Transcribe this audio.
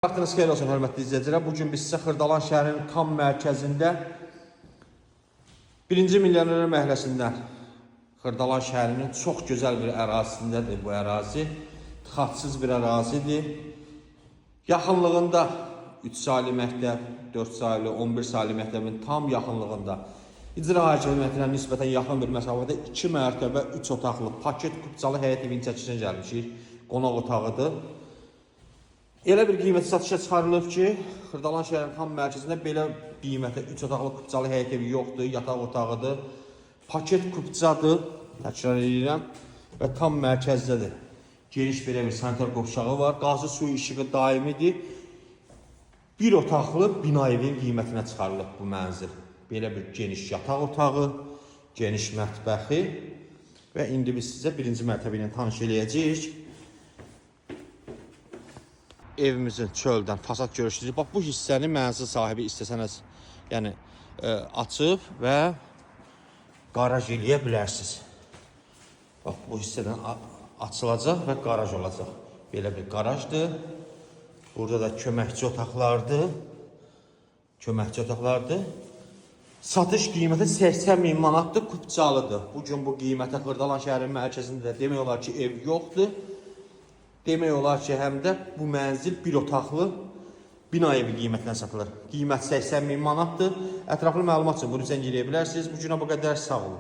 Vaxtınız xeyir olsun, hörmətli izləyicilər. Bu gün biz sizə Xırdalan şəhərinin tam mərkəzində 1-ci Milyonlər məhəlləsində Xırdalan şəhərinin çox gözəl bir ərazisindədir bu ərazi. Tıxacsız bir ərazidir. Yaxınlığında 3 saylı məktəb, 4 saylı, 11 saylı məktəbin tam yaxınlığında icra hakimiyyətinə nisbətən yaxın bir məsafədə 2 mərtəbə 3 otaqlı paket kupçalı həyət evinin çəkisinə gəlmişik. Qonaq otağıdır. Elə bir qiymətə satışa çıxarılıb ki, Xırdalan şəhərinin tam mərkəzində belə qiymətə 3 otaqlı kupçalı həyət evi yoxdur, yataq otağıdır. Paket kupçadır, təkrar edirəm və tam mərkəzdədir. Geniş belə bir sanitar qovşağı var. Qazı suyu işığı daimidir. Bir otaqlı bina evinin qiymətinə çıxarılıb bu mənzil. Belə bir geniş yataq otağı, geniş mətbəxi və indi biz sizə birinci mərtəbə ilə tanış eləyəcəyik. Evimizin çöldən fasad görüşüdür. Bax bu hissəni mənzil sahibi istəsəniz, yəni açıb və qaraj eləyə bilərsiniz. Bax bu hissədən açılacaq və qaraj olacaq. Belə bir qarajdır. Burada da köməkçi otaqlardır. Köməkçi otaqlardır. Satış qiyməti 80 min manatdır, kupçalıdır. Bu gün bu qiymətə Xırdalan şəhərinin mərkəzində demək olar ki, ev yoxdur. Demək olar ki, həm də bu mənzil bir otaqlı bina evi qiymətinə satılır. Qiymət 80 min manatdır. Ətraflı məlumat üçün bunu zəng eləyə bilərsiniz. Bu günə bu qədər, sağ olun.